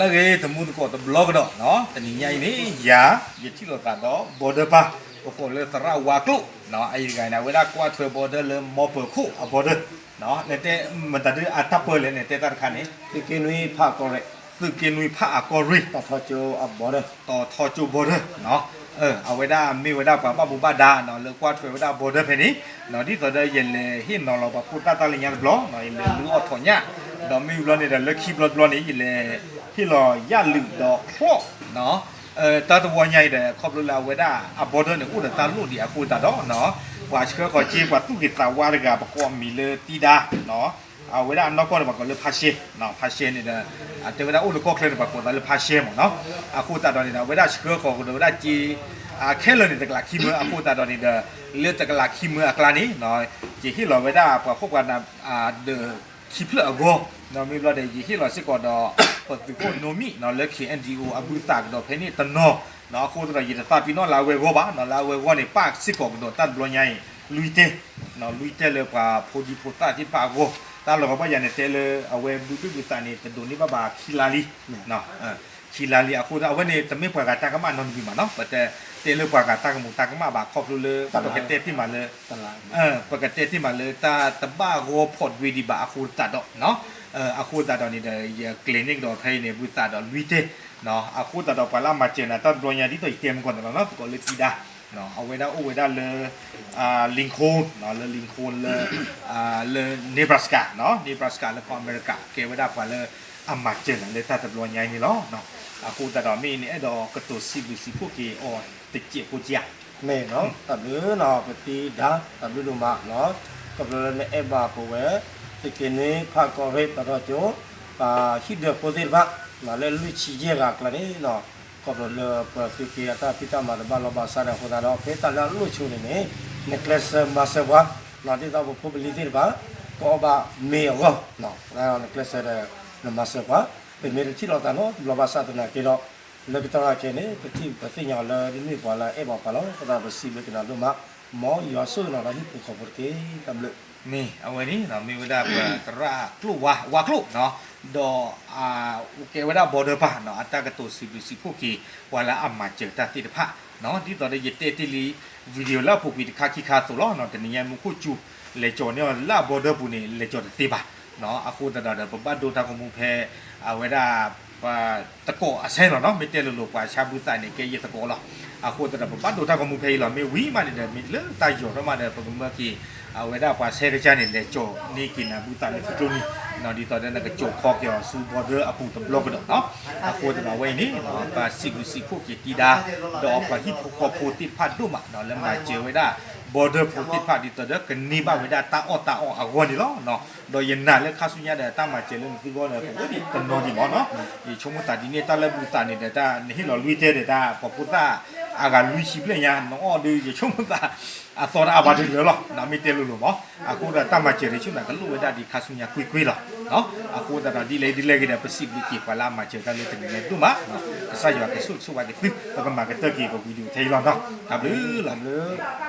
လၢအဂ့ၤ တမူသကိးတဘျီကဒီးနီၤ, တနံၤညါအံၤန့ၣ် ယၤ ယထံၣ်လိာ်သးဒီး border ပၢ် ပကိးလၢသရၣ်ဝါကျိၣ်နီၤ, အအံၤတဂၤန့ၣ် အဝဲဒၣ်ကွၢ်ထွဲ border လၢ မီပၢၤခိၣ်အ border နီၤ, နတဲမတၤဒုးအတၢ်ပၢၢ်လဲၣ် နတဲတၢ်တခါန့ၣ် သုးက့နွံဖးအကီၢ်ရ့ၣ် သုးက့နွံဖးအကီၢ်ရ့ၣ် တီၤထီကၠိအ border တီၤထီကၠိ border နီၤ, အဝဲဒၣ်မ့ၢ်ဝဲဒၣ်ပှၤဘၣ်မူဘၣ်ဒါနီၤ လၢကွၢ်ထွဲဝဲဒၣ် border ဖဲန့ၣ်နီၤ, ဒ်သိးဒီးယလဲၤဟ့ၣ်နီၤလီၤပှၤဖိသၣ်တၢ်လၢညါတဘျီနီၤ, ယလဲၤလူအီၣ်ထီၣ်ညၣ်, ဒီးမ့ၢ်ဝံၤဘျီန့ၣ်ဒီး လၢခံဘျီတဘျီန့ၣ် ယလဲၤဟ့ၣ်လီၤယၣ်လုးဒီးဖျီၣ်နီၤ, တၢ်တဝီညါအံၤဒီး ခီဖျိလၢအဝဲဒၣ်အ border န့ၣ် အိၣ်ဒီးတၢ်လိၣ်ဒံးအဃိသတးဒီးနီၤ, ပှၤဆှၢဃီၤက့ၤ ပှၤသူၣ်ဂ့ၤသးဝါတဂၤ ပကိးအမံၤလၢတံဒါနီၤ, အဝဲဒၣ်အနီၢ်ကီၢ်န့ၣ် ပှၤကိးလၢဖါရှဲ, ဖါရှဲန့ၣ်ဒီး တဲဝဲဒၣ်အိၣ်လၢကီၢ်ချၢန့ၣ် ပှၤကိးသးလၢဖါရှဲမ့ၢ်နီၤ, အဃိသတးဒီးန့ၣ်ဒီး အဝဲဒၣ်ဆှၢဃီၤကဒီးဝဲဒၣ်က့ၤ ခဲလၢာ်န့ၣ် တကလးခံမၢအဃိသတးဒီးန့ၣ်ဒီး လၢတကလးခံမၢအကျါန့ၣ် ယဟ့ၣ်လီၤဝဲဒၣ်ပှၤဖှီၣ်ပှၤနး ဒီးခံဖျၢၣ်အဂီၢ်, မ့ၢ်ဘျီဒီး ယဟ့ၣ်လီၤစ့ၢ်ကီးဒီး ပသုးခိၣ်နိမံၣ်နီၤ လၢ K N D O အဘုသးကဒီးဖဲန့ၣ်တနီၤ, အဃိသတးဒီး ယတသးပ့ၤနီၣ်လၢအဝဲအဂီၢ်ဘၣ်နီၤ, လၢအဝဲအဂီၢ်န့ၣ် ပၣ်စ့ၢ်ကီးကဒီးတၢ်တဘျီညါအံၤ လွံၢ်တဲ, လွံၢ်တဲလၢပှၤဖိဒံဖိသၣ်သ့ၣ်တဖၣ်အဂီၢ်, တၢ်လီၤကဘၣ်ယၤန့ၣ် တဲလၢအဝဲဘုဒုၣ်ဘုသးန့ၣ် တဒိးန့ၢ်ဘၣ်ဘၣ်ခံလါလံ ခံလါလံ, အဃိသတး အဝဲန့ၣ် တမ့ၢ်ပှၤဂၤတၢ်ကမၣ်နီတမံၤဘၣ်နီၤ, ပတတဲလၢပှၤဂၤတၢ်ကမူးတၢ်ကမၣ်ဘၣ် ခီဖျိလၢ ပကတဲတ့ၢ်မးလၢ ပကတဲတ့ၢ်မးလၢတၢ်တဘၣ်ဂီၢ်ဖီၣ်ဒွဲဒံးဘၣ်အဃိသတးဒီး, အဃိသတးဒီးန့ၣ်ဒီး ယကျဲၤန့ၢ်ကဒီးဖဲအံၤန့ၣ် ဘုသးဒီးလွံၢ်တဲ, အဃိသတးဒီးပှၤလၢအမၤစၢၤနၤတၢ်တဘျီညါ ဒ်သိးယတဲမုၢ်ကီၢ်န့ၣ်လီၤနီၤ, ပကိးလၢတံဒါ, အဝဲဒၣ်အိၣ်ဝဲဒၣ်လၢ Lincoln လၢ Lincoln လၢ လၢ Nebraska နီၤ, Nebraska လၢကီၢ်အမဲရကၤ ကဲဝဲဒၣ်ပှၤလၢအမၤစၢၤနၤလၢတၢ်တဘျီညါအံၤန့ၣ်လီၤ. အဃိသတးဒီးမ့ၢ်နအဲၣ်ဒိးကတိၤစံးဘျုးစံးဖှိၣ်က့ၤအီၤ တစဲးဖိကဧါ, မ့ၢ်နီၤ, တၢ်ဘျုးနီၤ ပတံဒါ တၢ်ဘျုးဒိၣ်မးနီၤ, ခီဖျိလၢနအဲၣ်ဘၣ်ပဝဲ သုးက့နွံဖးကီၢ်ရ့ၣ် တီၤထီကၠိ ပှၤဟံၣ်ဒၢးဖိသ့ၣ်တဖၣ် လၢလွံၢ်ဆံယဲၢ်ဂၤအကျါန့ၣ်နီၤ, ခီဖျိလၢပသုးက့အတၢ်ဖံးတၢ်မၤတဘၣ်လီၢ်ဘၣ်စးဒီးအဃိသတးဒီး ဖဲတၢ်လၢအလိၣ်ဆိန့ၣ်န့ၣ် နကျဲးစၢးမၤစၢၤပှၤနီၤ, ဒ်သိးပဖိပလံၤသ့ၣ်တဖၣ် ကအီၣ်ဘၣ်မ့ၤအဂီၢ်, နကျဲးစၢးဒီး နမၤစၢၤပှၤ, ပမ့ၢ်တထံၣ်လိာ်သးနီတဘျီဘၣ်ဆၣ်သနာ်က့ဒီး လၢကတီၢ်ခဲအံၤန့ၣ် ပထံၣ်ပသ့ၣ်ညါအီၤလၢနမ့ၢ်ပှၤလၢအအဲၣ်ဘၣ်ပှၤလီၤ. အဃိသတးဒီးပစံးဘျုးက့ၤနၤဒိၣ်မး, မ်ယွၤဆိၣ်ဂ့ၤနၤဒီးဟံၣ်ဖိဃီဖိတက့ၢ်. တၢ်ဘျုး. မ့ၢ်အဝဲန့ၣ် မ့ၢ်ဝဲဒၣ်ပသရၣ်ကျိၣ်ဝါ ဝါကျိၣ်နီၤ, ဒီး ကဲဝဲဒၣ် border ပၢ်နီၤ အတၢ်ကတိၤစံးဘျုးစံးဖှိၣ်က့ၤ ပှၤလၢအမၤစၢၤတၢ်သ့ၣ်တဖၣ်နီၤ, ဒ်သိးဒီးယတဲတ့ၢ်လံ video လၢအပူၤကွံာ်တခါခံခါအသိးလီၤနီၤ, တနံၤညါမူခိၣ်စူၤ လဲၤကၠီၤန့ၢ်အီၤလၢအ border ပူၤန့ၣ် လဲၤကၠီၤတသ့ဘၣ်နီၤ, အဃိသတးဒီး ပဘၣ်ဒိတၢ်ဂီၤမူဖဲ အဝဲဒၣ် ပသကိးအဆၢလီၤနီၤ, မ့ၢ်တဲလိၤလိၤ ပှၤဆါဘုသးန့ၣ် ကဲယသကိးလီၤ. အဃိသတးဒီး ပဘၣ်ဒိတၢ်ဂီၤမူဖဲအံၤလီၤ. မ့ၢ်ဝံၤမးန့ၣ်ဒီး မ့ၢ်လၢတၢ်ယီၤထီၣ်မးဒီး ပကမၢက့ၤ အဝဲဒၣ်ပှၤဆဲကစၢ်န့ၣ် လဲၤကၠီၤန့ၢ်က့ၤနၤဘုသးလၢသုကျိန့ၣ်နီၤ, ဒ်သိးဒီးနကကၠီၤခီက့ၤအီၤဆူ border အပူၤတဘျီကဒီးနီၤ. အဃိသတးဒီး အဝဲအံၤန့ၣ် ပစံးဘျုးစံးဖှိၣ်က့ၤတံဒါ ဒီးပှၤဟံၣ်ဖိဃီဖိသ့ၣ်တဖၣ်ဒိၣ်မးနီၤ လၢမၤစၢၤဝဲဒၣ် border ဖိသ့ၣ်တဖၣ် ဒ်သိးဒီးကန့ၢ်ဘၣ်ဝဲဒၣ်တၢ်အီၣ်တၢ်အီအဂီၢ်န့ၣ်လီၤ. ဒီးယနာ်လၢခါဆူညါဒီး တၢ်မၤစၢၤလၢနသုဂီၢ်ဒီး ကအိၣ်ဒံးတနီၤဒံးမးနီၤ. ယဆိကမိၣ်သးဒ်န့ၣ် တၢ်လၢဘုသးန့ၣ်ဒီး တၢ်နဟ့ၣ်လီၤလွံၢ်တဲဒီး တၢ်ပှၤဖိသၣ်အဂၤလွံၢ်ဆံဘျဲၣ်ညါ နအီၣ်ဒုး ယဆိကမိၣ်သး အသီတၢ်အါဘၣ်တလၢာ်လီၤ. မ့ၢ်တဲလိၤလိၤမး. အဃိဒီးတၢ်မၤစၢၤတဆူၣ်န့ၣ် ကလိၣ်ဝဲဒၣ်ဒ်ခါဆူညါကွ့ၢ်ကွ့ၢ်လီၤ. အဃိသတးဒီး ဒ်လဲၣ်ဒ်လဲၣ်ဂ့ၤဒီး ပစံးဘျုးက့ၤပှၤလၢအမၤစၢၤတၢ်လၢတနံၤညါဒိၣ်မး. ကစၢ်ယွၤကဆိၣ်ဂ့ၤဆိၣ်ဝါက့ၤသု ပကမၤကတၢၢ်က့ၤပ video ထဲအံၤလီၤနီၤ. တၢ်ဘျုးလီၤ. တၢ်ဘျုး